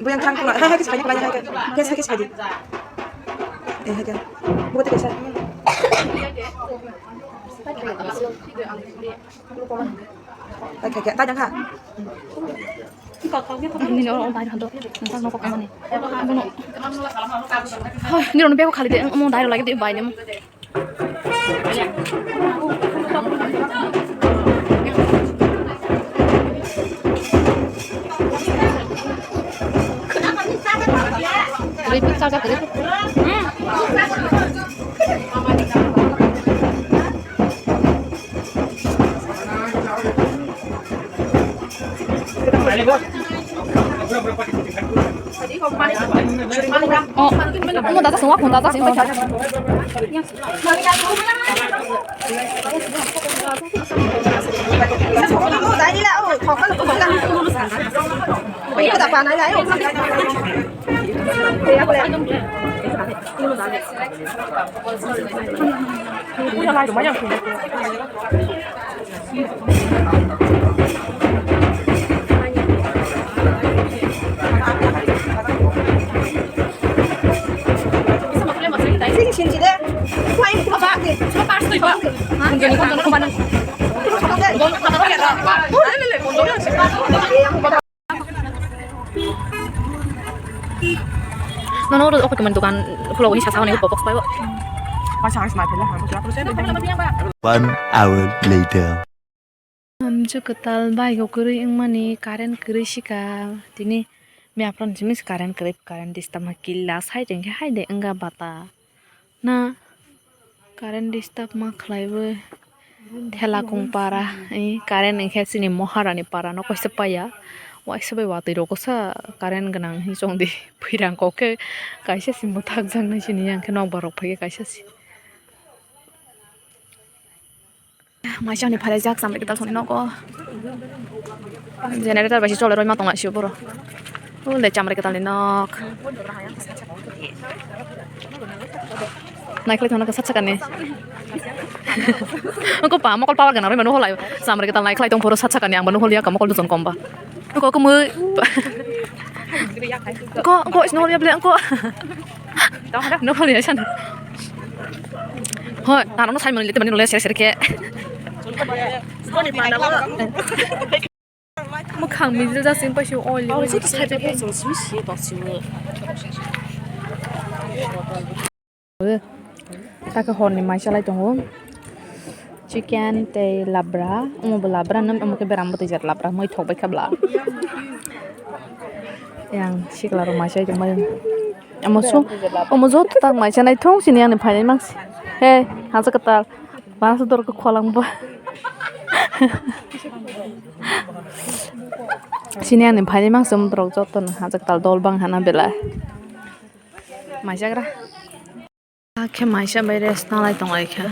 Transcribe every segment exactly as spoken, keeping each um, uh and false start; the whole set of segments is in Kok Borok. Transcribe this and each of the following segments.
Buyang thang kula. Hai, hai, kis pai, kis pai. Kis, kis pai. Eh, hai, hai. Buat kis. Hai, hai, hai. Tanya kha. Nini oro bai hando. Nang nokok kani. Bono. Hai, nini oro bego khali de. Mo dai lagi de bai de. Oh, ano, dada, sungwa, kung dada, sungwa. Nono oro okhe kemani dokan khulogwi sasa hwnwi box bai bo. One hour later. Amchu kwtal bike o kwrwi wngmani current kwrwi sika tini miyaphron simi current kwrwi current disturb ma killa side hwnkhe haide wngkha bata na current disturb ma khlaiwi thela kung para current hwnkhe chini Maharani para no kaisa paiya waisa bai watwi rogo sa current gwnang hinwi chongdi phairang kok khe kaisa se mwthakjaknai sini yang khe nokbar rok phaikhe kaisa se. Maisani phalajak chamri kwtal songni nogo. Generator bai se chole rwima tongla sio boro. Ule chamri kwtalni nok. Naikhlai thangna khe sat sakani. Ko pa mokol power gana rwima nuhulai. Chamri kwtal naikhlai tong phuru sat sakani ang ba nuhulia ka mokol dujon komba. Ko ko mui. Ko ko is nuhulia ble ko. Nuhulia san. Hoi, nang no sai mani lete mani nole sere sere khe. Mwkhang mijil jasing paisio oil. Oil se to sai to sai simi si to simi. Taka horni mai salai tongo. Chicken tei labra, omo bo labra nam omo khe beram bwtwi jat labra moi thok bai kha bla. Yang sikla rok mai sai tongmai. Omo su, omo joto tak mai sanai thung sini ani phainai mangsi. He, haja kwtal. Bana su dor khe kholang bo. Sini ani phainai mangsi omo borok joto no haja kwtal dol bang hana bela. Mai jagra. Khe maisa bai rest nalai tonglai kha.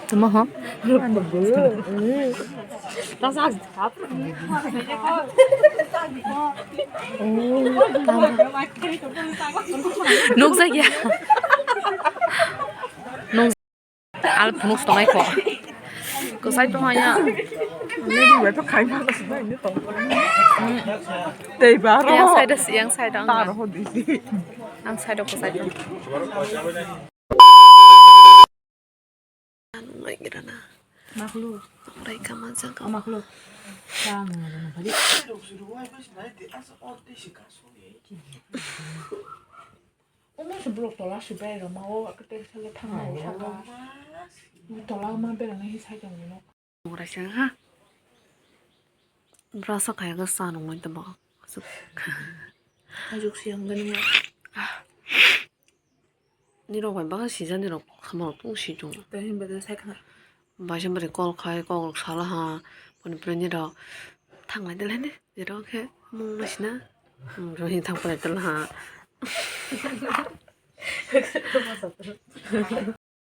Tamo ho. Nukjakya. Al phunuk tongnai kho. Kwchai tong ya. Nini bai to khai ma ko sbai ni tong. Tei ba ro. Yang side, yang side ang. Ta ro ho di. Ang side ko side. Ang ngai gira na. Makhluk. Rai kama jang. Makhluk. Kama jang. Omo se borok tola se berai rwma o, kwtal salo thangma o saka. Tola ma berana hi sai tongmano. Mora se ha. Brush khayaga sa nungwi tamo. Asuk. Ajuk siang gani ma. Nirok bai baka sijani rok khamao tong si tong. Tei hinba de sai khna. Baisa bwrwi call khai, kok rok sala ha, phone phone ni rok thanglai de lai ni, jero khe mung naisina, mung rok hin thang phai tala ha.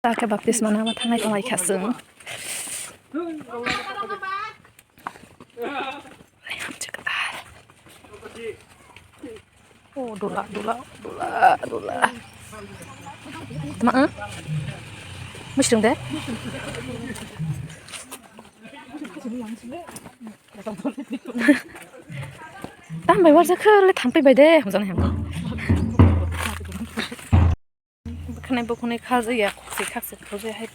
Ta khe baptisma nangma thangnai tong lai kha chwng. Oh, dula, dula, dula, dula. Tama, eh? Mushroom de? Tam bai warja khe le thang pai bai de, hojani ham. Bwkhanai bwkhanai khajak ya, khokse khakse khajak hai.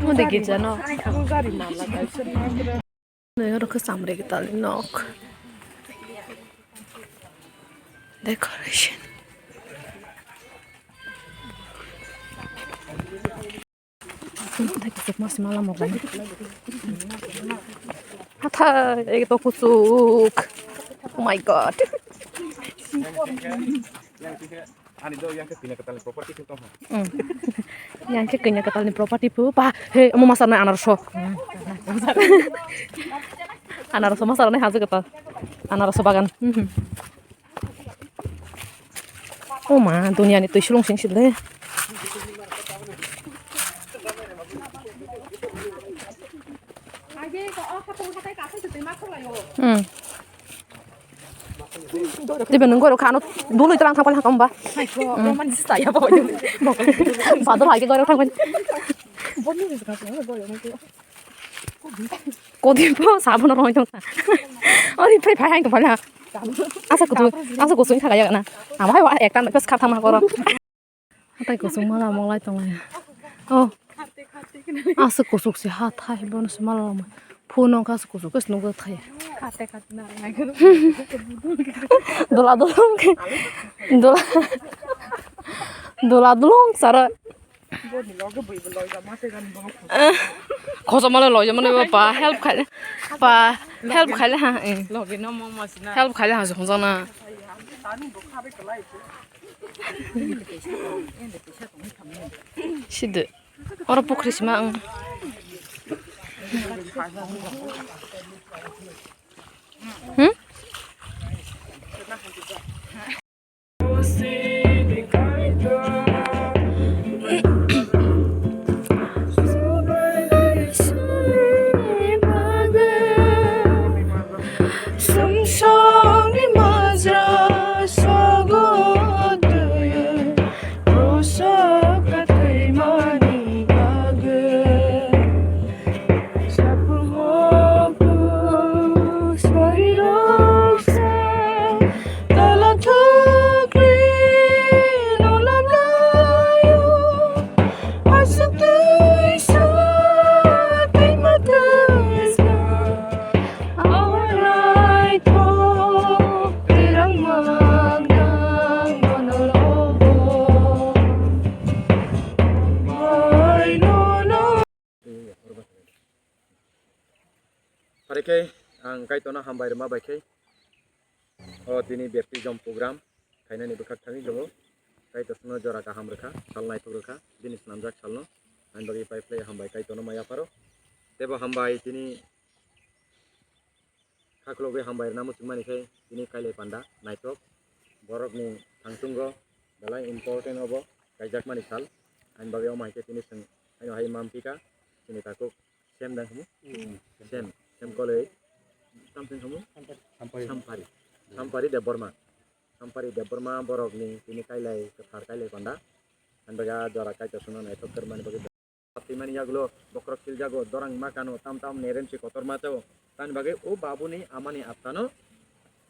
Mode git jano. Oro khe chamri kwtal nok. Decoration. Hathai kuchuk ma sima lama bai. Hathai ekdom kuchuk. Oh my God. Ani do yang ke kanya katal property tu tong. Hmm. Yang ke kanya katal ni property pu pa he omo masar na anaroso. Anaroso masar na hajo katal. Anaroso bagan. Hmm. Oh ma, dunia ni twi sulung sing sile. Hmm. Tiba nung goro khano dului tlang thang pala khamba. Hai ko, hmm. Roman sisa ya bo. Badal hai ke goro thang pala. Kodi po sabun rong tong. Ori phai phai hai tong pala. Asa kutu, asa kutu kha ya na. Ama hai wa ekta pas kha thang ma goro. Hatai kuchuk mala molai tonglai. Oh. Asa kuchuk se hathai bono se mala lama. Phone wngkha asa kuchuk se nugwi thai. Dola dolong. Dola. Dola dolong sara. Khoso mala loja mane pa help khai. Pa help khai ha. Eh. Help khai ha jong jana. Sidi. Oro pukhri sima ang. Hmm? Sumsokni majra sogo twi, koso kathwimani bagwi. Saphumo phu soiroksa, tala thukri nolamlayo. Aswk twi sa twi ma twi sa, awarai thok twirang mang nang bono lobo. Bai nono. Pare khe ang Kaitorno hambai rwma bai khe. O tini baptism program khainani bwkhak thangwi tongo. Kaitor chwngno jora kaham rwkha, sal naithok rwkha, bini snamjak salno. Ani bagwi pai phlai hambai Kaitorno maya pharo. Tebo hambai tini khaklogwi hambai rwna muchungmani khe tini kailai panda naithok. Borokni thangchungo belai important obo kaijakmani sal. Ani bagwi omo hai khe tini chwng haino hai mamphi kha chini takhuk. Sem dang hwnwi? Hmm. Sem, Sem Koloi. Tamseng hwnwi? Sampari. Sampari. Sampari Debbarma. Sampari Debbarma borokni tini kailai kwthar kailai panda. Ani bagwi ah jora Kaitor chwngno naithok kwrwngmani bagwi. Twimani yagulo bokhorok siljago, dorang ma kano, tam tam nerem si kotor ma chao. Tani bagwi o babuni amani attano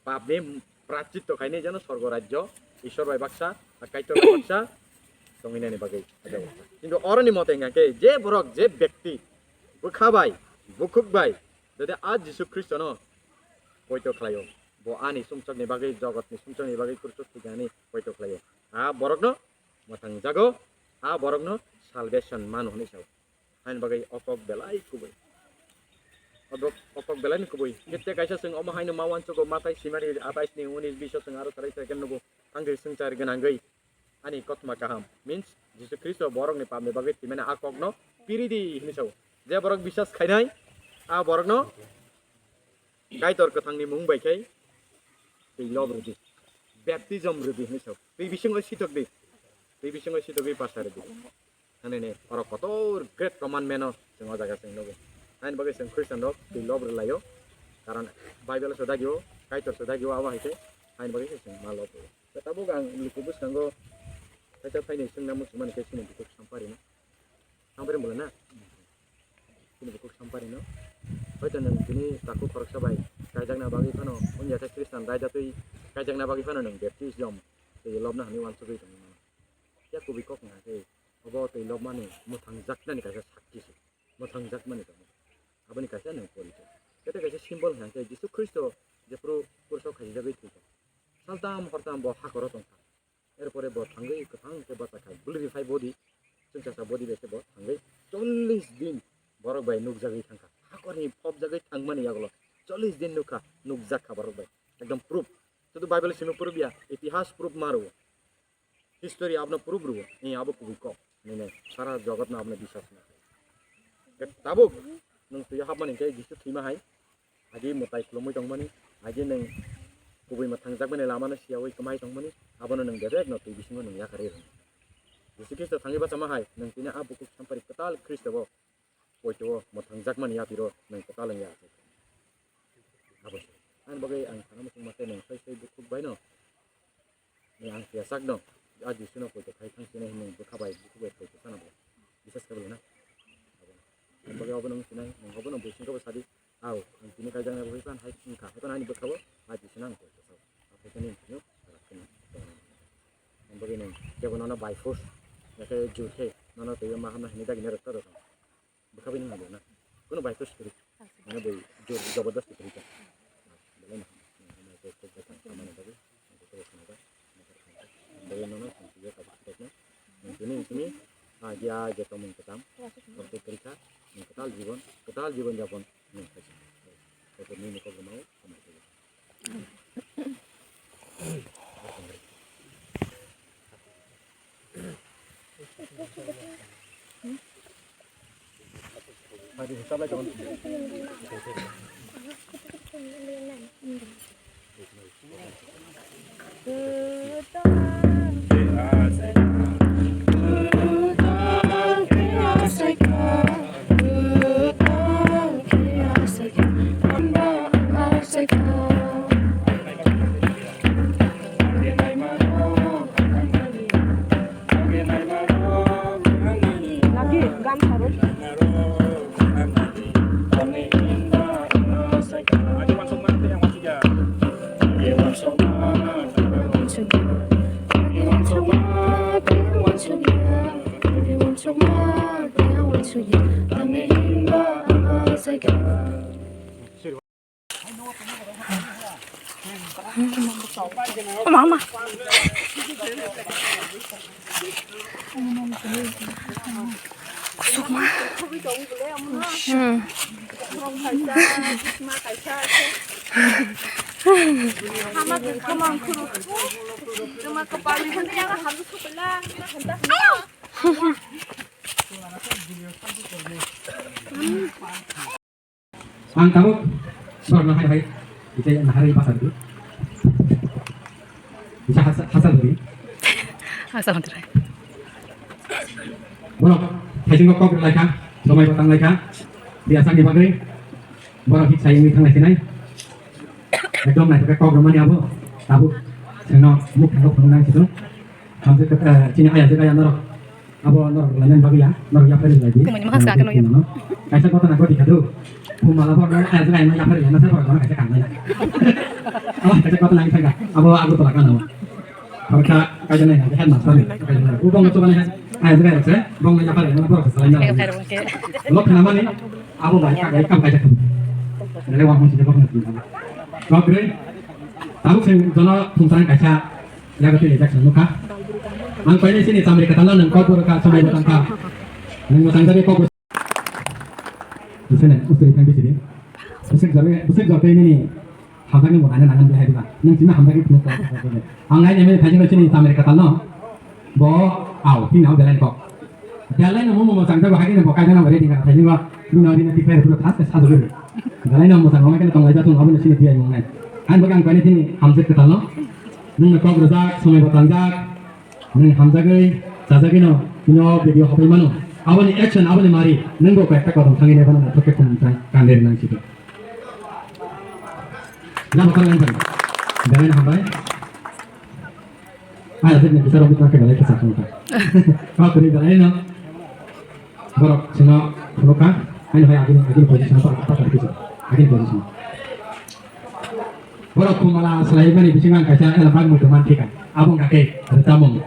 papni prachitto khainai jeno sorgo rajyo, Ishwar bai baksa, a Kaitor bai baksa, tongwinani bagwi. Kintu oroni mote hwnkha khe, je borok, je bekti, bwkha bai, bukhuk bai, jodi a Jisu Khristono poito khlaio, bo ani sumsokni bagwi, jogotni sumsokni bagwi kurchuk thwiknani poito khlaio. A borokno mwthangjago, a borokno salvation mano hwnwi sao. Haini bagwi o kok belai kubui. O dok-, o kok belai ni kubui. Kete kaisa chwng omo haino ma uansugo Mathai simari atais ni unis biso chwng aro sarai sarai khe nugo. Ang khe swngchar gwnangwi ani kothoma kaham. Means Jisu Khristo borokni papni bagwi thwimani a kokno piridi hwnwi sao. Je borok biswas khainai, a borokno Kaitor kwthangni mung bai khe twi lob rwdi. Baptism rwdi hwnwi sao. Twi bisingo sitokdi. Twi bisingo sitokdi pastor rwdi. Hanini oro kotor great commandment o chwng o jaga chwng nugo. Haini bagwi chwng Christian rok twi lob rwlaio. Karon Bible o se dagio, Kaitor se dagio abo hai khe haini bagwi se chwng ma lob rwlaio. Tabuk ang luku bwskango kaisa phaini swngna muchungmani khe chini bukhuk Sampari no. Sampari bwla na? Chini bukhuk Sampari no. Hoito nwng tini takhuk khoroksa bai kaijakna bagwi phano, wngya khe Christian raida twi kaijakna bagwi phano nwng baptism twi lobna hwnwi uansugwi tongwi mano. Phiya kubui kok wngkha khe obo twi lobmani mwthangjaknani kaisa sakki se, mwthangjakmani tongmani. Aboni kaisa nwng porichoi. Kete kaisa symbol hwnkha khe Jisu Khristo jephru kurusao khasijagwi thwikha. Saltam hortam bo hakhoro tongkha. Erpore bo thangwi kwthang khe bachakha, glorify body. Chwngsacha body bai khe bo thangwi chollish din borok bai nukjagwi thangkha. Hakorni phobjagwi thangmani yagulo chollish din nukha, nukjakha borok bai. Ekdom proof. Sudu Bible simi proof ya, itihas proof ma rwo. History abono proof rwo. Ni abo kubui kok. Nini sara jogotno abono biswas na. Tabuk nwng twi hapmani khe Jisu thwima hai. Agi mwtai khulumui tongmani, agi nwng kubui mwthangjakmani lamano siyaui kwmai tongmani, abono nwng bebekno twi bisingo nwng yakarwi rwna. Jisu Khristo thangwi bachama hai, nwng tini a bukhuk sampari kwtal Khristo bo poito o mwthangjakmani yapiro nwng kwtal wngya. Abo se. Ani bagwi ang sana muchung mate nwng soi soi bukhuk baino. Ni ang siya sak dong. A Jisu no poito khai thang sini hinwi bwkha bai, bukhuk bai poito sana bo. Bisas khe bo na. Abo. Ang bagwi obo nwng sinai, nwng obo nwng bising khe bo sadi. Au, ang tini kaijaknai bo hai pan hai wngkha. Hai pan ani bwkha bo, a Jisu no ang poito sao. Aphai khe nwng tini rak khe nwng. Ang bagwi nwng kebo nono by force, yakhe jur khe, nono twiwi ma hamna hinwi dagina rwkha rwkha. Bwkha bai nang na, kuno bai khe sikiri. Mane bai jor jabardast sikiri ka. Belai na, mane bai khe khe khe khe mane bai, bai khe khe khe bai. Bai no no sikiri ka sikiri na. Tini tini, ah, dia je tomung ketam. Bai khe khe khe, kwtal jibon, kwtal jibon japon, nang khe. Khe ni ni ko mau, kamai khe. Mama. Kusuk ma. Hmm. Ang tabuk borokno hai hai, ite nahari pasar di. Bisa hasa, hasa duri. Hasa duri. Borok, thaisingo kok rwlaikha, somai bo tanglaikha. Di asangni bagwi, borok hik sayungwi thanglaisinai. Ekdom naithokhe kok rwmani abo, tabuk chwngno muk thangwi phunuknai sito. Hamjwk, eh, chini ayajwk aya norok. Abo norok lainani bagwi ya, norok yaphari lai di. Kumani mahas ka kano ya. Kaisa kotha nang koti khadu. Phumala borok no ayajwk aya no yaphari lai masa borok no kaisa kangnai. Abo kaisa kotha nang thangka. Abo Agartala kano. Abo kha kaisa nai headmaster ni. Ubang to bani ayajwk aya se, bong no yaphari lai borok salai na. Lok khnamani abo bai ka kam kaisa. Lele wa mun si borok na. Kok re. Tabuk sing jono phungtang kaisa. Yago tini jak nukha. Ang paine sini chamri katalno nang kok boro ka somai bo tangkha. Nang bo tangjari kok. Isene usri thang bisini. Usik jare, usik jare nini hamjak ni bo nang nang bihai ba. Nang sini hamjak ni phunuk kha. Ang nai neme thajin sini chamri katalno. Bo au tini au belai kok. Belai no mumo mwchang jago, haikhe bo kaijana bo ready kha, thaini bo bini ori na tipai rw thas khe sajagwi rw. Belai no mwchang rwmai khe tonglai jatung, abo no sini tiyai mwngnai. Ani bagwi ang paine tini hamjak kwtal no. Nwng no kok rwjak, somai bo tangjak. Nwng hamjagwi, chajagwi no, bini o video habai mano. Aboni action, aboni mari, nwng bo koi ekta kodom thangwi nai bono naithok khe khum tang, kande rwnang sidi. Jabo kala yang paine. Belai no hambai. Ai, asik ni bisa robit makai belai kesak muka. Kau teri belai no. Borok sino phunukha, haino hai agini, agini position apa, apa tadi bisa. Agini position. Borok kumala selai mani bisingo ang kaisa elabang muitu manthika. Abong kake, rwchapmung.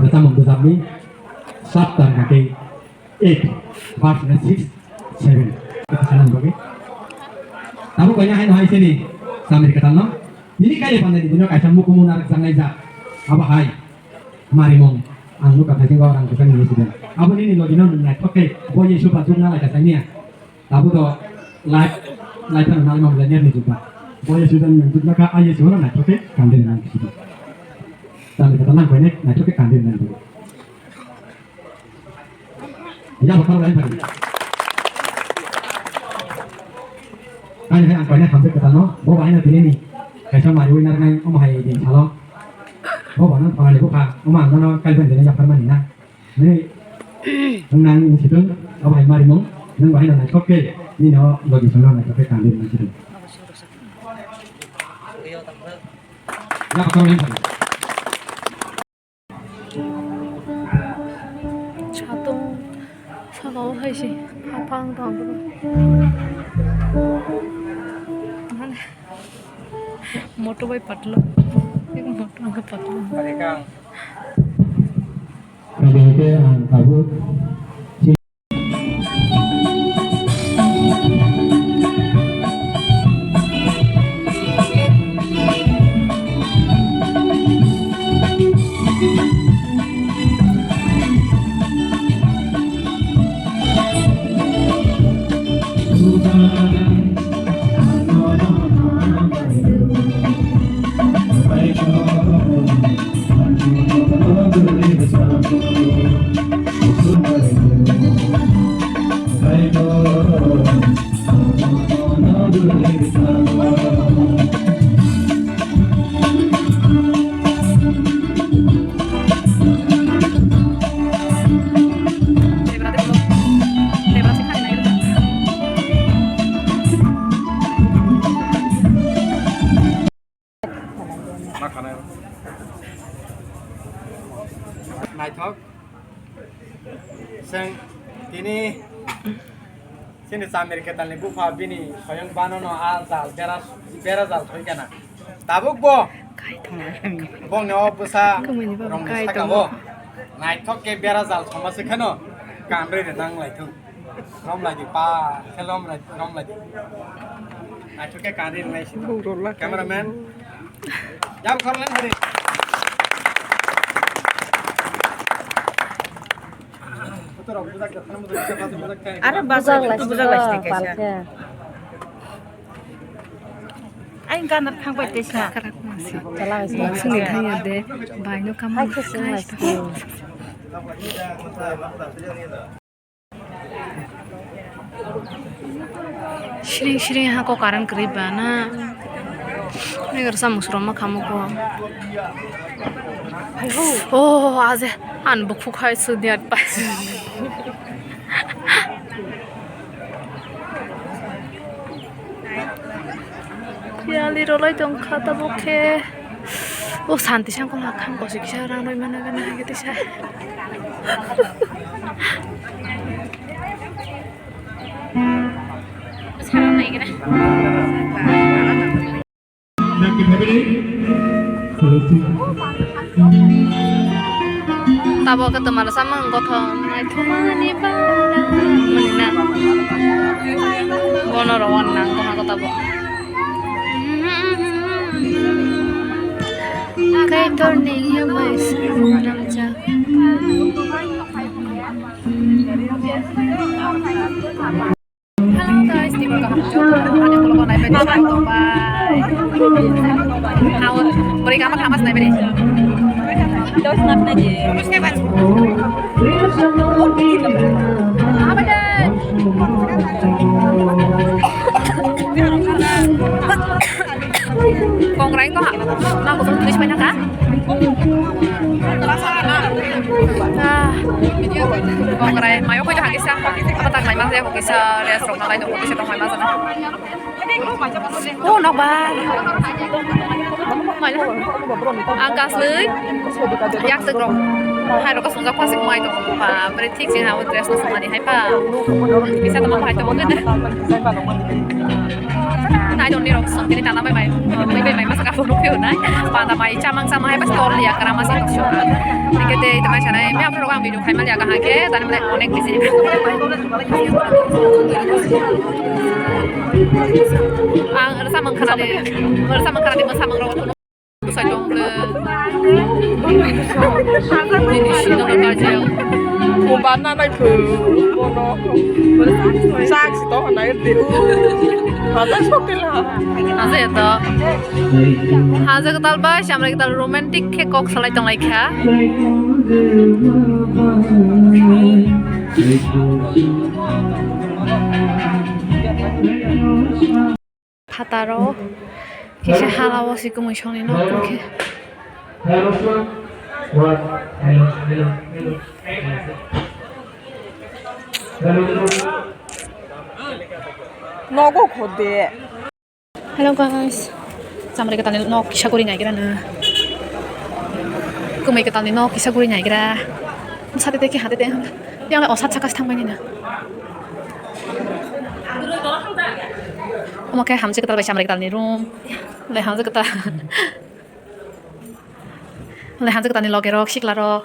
Rwchapmung bwsakni chapter kake eight, verse six, seven. Kata sana bagwi. Tabuk kanya haino hai sini, samri katalno. Nini kali pandai di bino kaisa mukumu narak jangnai ja. Abo hai. Marimung. Ang nukha khaising o rang kwchangni incident. Abo nini logino nwng naithok khe bo Yesu ba jukna lai kha sani ya. Abo do life, life ano nalai mamle nerni jukba. Bo Yesu jani nwng jukna kha, a Yesu no naithok khe kandi nang kisi. Tani kata nang koine naithok khe kandi nang. Ya, bakal lain tadi. Ani hai ang koine hamjak kata no, bo bahai na tini ni. Kaisa mari wina nai, om hai din salo. Bo bana pangani bukha, om ang no kalben dene ya parmani na. Ni, nang ni situ, om hai mari mong, nang bahai na nai sokke, ni no logi sono nai sokke kandi nang situ. Ya, bakal lain tadi. Satung saka o hai se hapang tong. Mane moto bai patlo. Moto bai patlo. Kami ke ang tabuk. Naithok. Seng tini sini chamir ketalni bupha bini soyang banono a jal bera, bera jal thoi kana. Tabuk bo bongni o bwsa rongni saka o naithok khe bera jal thoma se kheno kanrwi rwnang lai thung. Rom lai di pa, khe rom lai, rom lai di. Naithok khe kanri nai si. Cameraman. Jam khor lai hari. Aro bajak lai bujak lai kaisa. Ai gana thang bai tesa. Sini thang ya de. Bai no kamai. Siring siring ha ko current kwrwi ba na. Nai rwsa musuk rok ma khamu ko. Oh, aje an bukhu khai su diat pa. Yali rolai tong kha tabuk khe. O santi sangkong ha kham kosi kisa rang roi mana gana hai khe tisa. Tabo khe twmaro samung gothon naithokmani bara mani na. Bono rw wan nang kono ko tabo. Kaitorni yamai swnamjak. Hello guys, tini kaham joto ani vlog nai bai tong bai. Hao, beri kama kama nai bai. Dos nak nai je. Apa deh? Kongrai ko ha. Nang ko tulis pai na ka? Ah. Kongrai mayo ko ha kisa. Apa tak lai ma ya ko kisa rest rok na lai ko kisa tong mai ma sana. Oh, nokbar. Maila. Ang kaslwi. Yak tek rok. Hai rok sungjak pasik mai tong. Ba, beri thik sing ha dress no sumani hai pa. Bisa tamo hai tamo gede. Nai doni rok song tini tana bai bai. Bai bai bai masa ka phone phe nai. Pada bai chamang sama hai pas tol ya kara masa ka. Tike te ita mai sanai. Me apro rok ang video khai mal ya ka ha ke. Tani mane onek busy. Ang rasa mangkhana de. Rasa mangkhana de masa mangrok. Sai tong le. Nini sino na ka je. Kumbana nai phu. Bono. Sak si to na de. Hada sokela. Ase to. Haja katal ba, samra katal romantic khe kok salai tong lai kha. Phataro kisa hala o si kwmwi songni nok tongkhe. Nogo khode. Hello guys, chamri katalni nok kisa guri naigra na. Kwmwi katalni nok kisa guri naigra. Sate te ki hate te. Yang o sat sakas thangmani na. Omo khe hamjwk katal bai chamri katalni room. Le hamjwk katal. Le hamjwk katalni loge rok, sikla rok.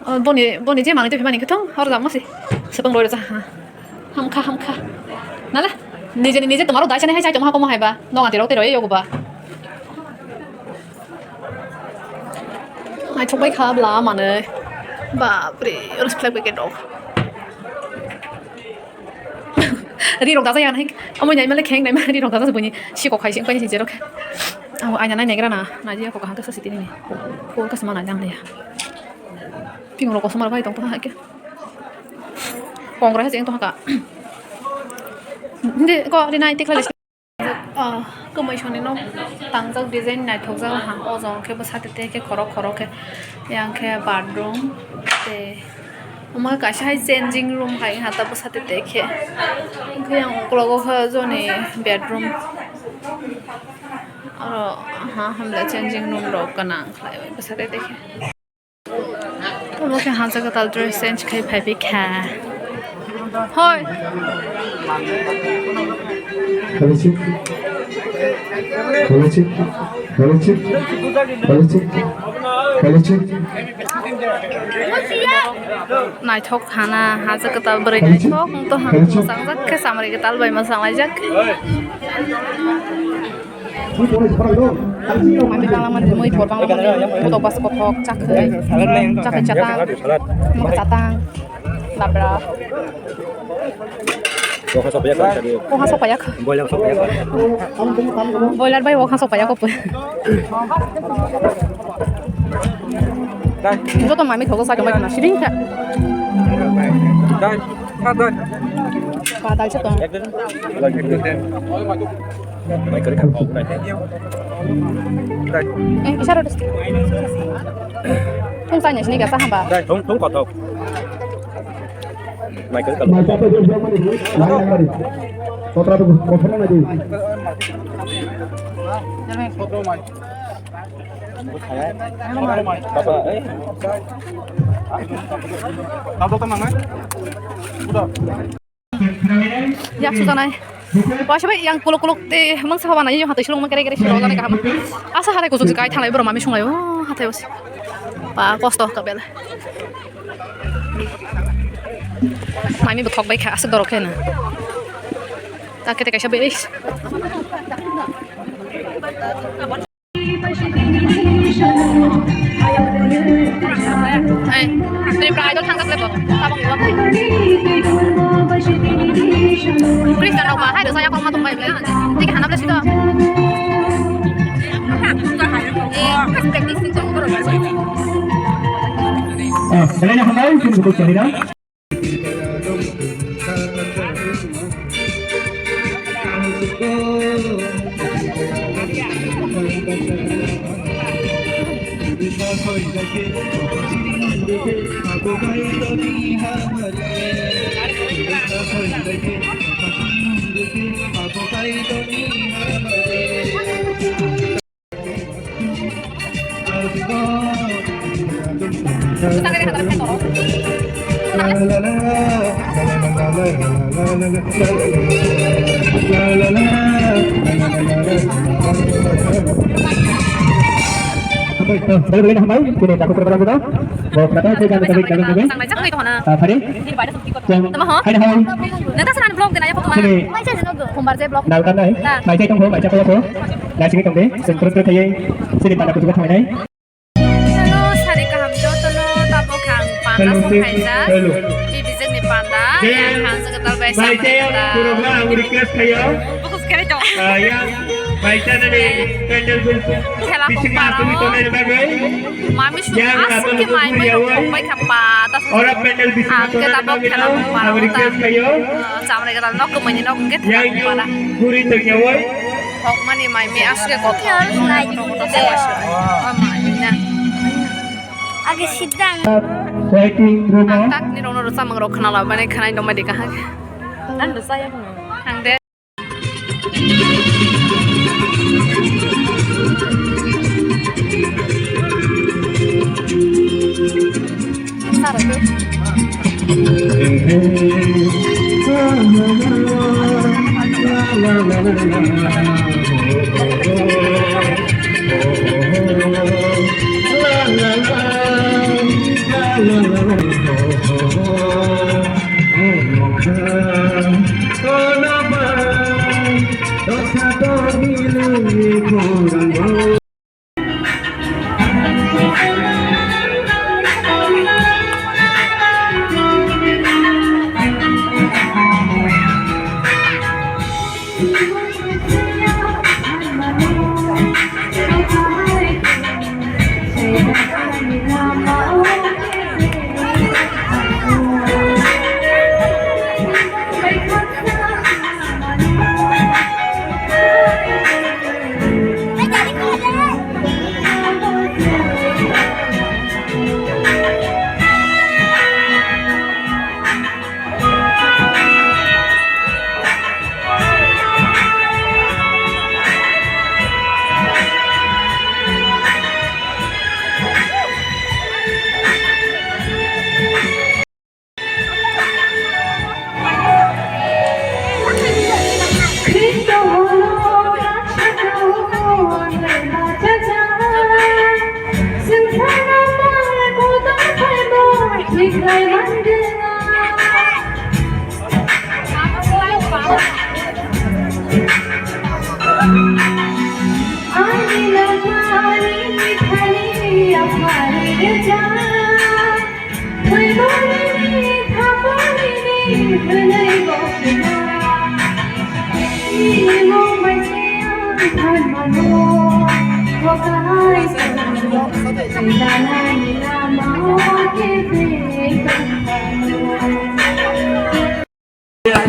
O, boni, boni je manwi twi phimani khe thung, hor jamo se. Swtang roi rwja ha. Hamkha, hamkha. Nale, nijeni nije tomaro dai sani hai chai tongma komo hai ba. Nong ati rok te roi yogo ba. Ai thok bai kha bla manwi. Bapre, oro se flag bai khe dok. Ri rok dajak ya nai. Amo nai male kheng nai ma ri rok dajak boni. Sikok khai sing pai sing jerok. Amo aina nai negra na. Nai ya ko kaham kasa sitini ni. Ko kasa mana jang ya. Ping rok osomar bai tong to ha ke. Kong rai jeng to ha ka. Nde ko ri nai tikla. Ah, kwmwi songni nok tangjak design naithokjak ha. O jong khe bwsate te khe khorok khorok khe. Yang khe bathroom te. Omo kaisa hai changing room hai ha ta bwsate te khe. Hwnkhe yang uklogo khe joni bedroom. Oro ha hamle changing room rok gwnang khlai bwsate te khe. Obo khe hamjak katal dress change khai phai phai kha. Hoi. Kalichik. Kalichik. Kalichik. Kalichik. Kalichik. Naithok hana hamjak katal bwrwi naithok wngto ha. Mwchang jak khe chamri katal bai mwchang laijak. Mami bangla mani, mui thor bangla mani, motok bas kothok, chakhwi, chakhwi chatang, mokhe chatang, labra. Kokha sokpaiyak. Boiler bai kokha sokpaiyak kopoi. Joto mami thogo sa jomai na siring kha. Padal se tong. Eh, isaro. Thung sa nyasini gasa hamba. Dai, thung, thung kothok. Michael kalau. Kotra tu kotra na di. Papa, eh. Tabok ta mangai. Udah. Yak sujanai. Waisa bai yang kuluk kuluk te mang sa haba nai yo hatoi sulung mang kere kere siro jani kaham. Asa hatai kuchuk kai thanglai boro mami sunglai o hatai os. Pa kosto ka bela. Mami bo thok bai kha asuk dorok khe na. Ta kete kaisa bai. Ei, Tripura Idol thangkha khlai bo. Tabang bo. Christian rok ba hai rwsa yakorma tong bai ble. Tiki hanap le sito. Eh, practice ni tong borok. Ah, belai hambai, chini buku cari dah. Balik lagi hambai, sini takut terang kita. Bawa kata saya jangan kami kami kami. Sang naijak nai to hana. Ah, hari. Tama ho. Hari hari. Neta sana vlog dena ya foto mana? Sini. Hombar je vlog. Nau kan nai. Mai cai tong ho, mai cai ko ho. Nai sini tong de. Sini terus terus aye. Sini pada kutu kau nai. Hello, sari kaham jotono, tabok ang panda song khaijak. Bibijak ni panda, yang khan jaga tal bai samani ta. Program request khayo. Bukus kere jong. Ah, yang bai chana ni candle bill. Khela kong paro. Mami su asuk ke mai mai kong bai khapa ta. Ora candle bill. Ang ke tabok khela kong paro ta. Request khayo. Chamre ke tal nok ke mani nok ke khela kong para. Guri tengya wai. Hokmani mai mi aswk kothok. Kothok kothok se wasu. O mai na. Age sidang. Waiting room. Ang tak ni rong rong samang rok khna la bani khna dong ma di kahang. Ang de.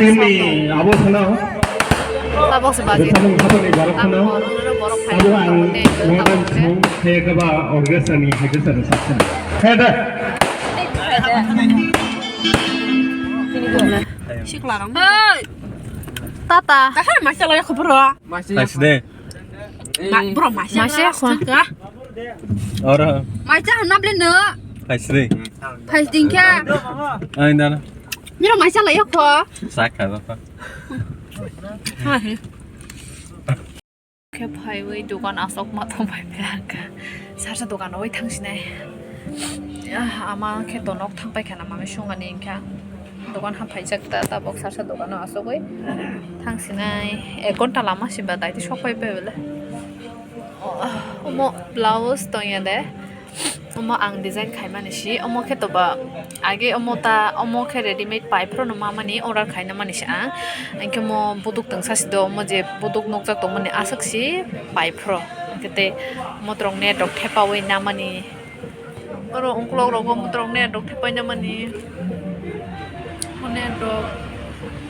Team ni abo phano. Tabok se baji. Bwsano khatoni borok phano. Abo ang nongan song khe kaba orchestra ni higher section. Khe da. Sikla rang. Hey. Tata. Kasar masa lagi khobor. Masih. Nice day. Bro, masih. Masih aku. Ora. Maisa hwnna ble no. Phaisri. Phaisding khe. Ai dana. Niro maisa lai kho. Sakha ba. Khe phaiwi dogan asok ma thong pai phela kha. Sarsa dogan oi thangsinai. Ah, ama khe tonok thang pai khana mami sungani kha. Dogan ha phaijak ta tabok sarsa dogano asogwi thangsinai. Ek ghonta lama siba daiti sok pai pai bele. Omo blouse tongya de. Omo ang design khaimani si. Omo khe toba age omo ta omo khe readymade pai phuru no mamani order khaina mani si ang. Hinkhe omo buduk tongsa si do omo je buduk nukjak tongmani aswk si pai phuru. Hinkhe tei omo twrwng net rok thepaui namani. Oro ungkulok rogo mutrok ne rok thepai na mani. Mone rok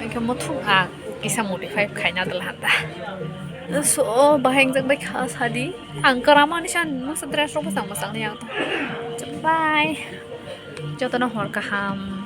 engke muthung ang kisa modify khaina dal handa. So bahai jang bai kha sadi. Ang kara mani san masa dress rok bwsang bwsang ni ang. Bye. Jotono hor kaham.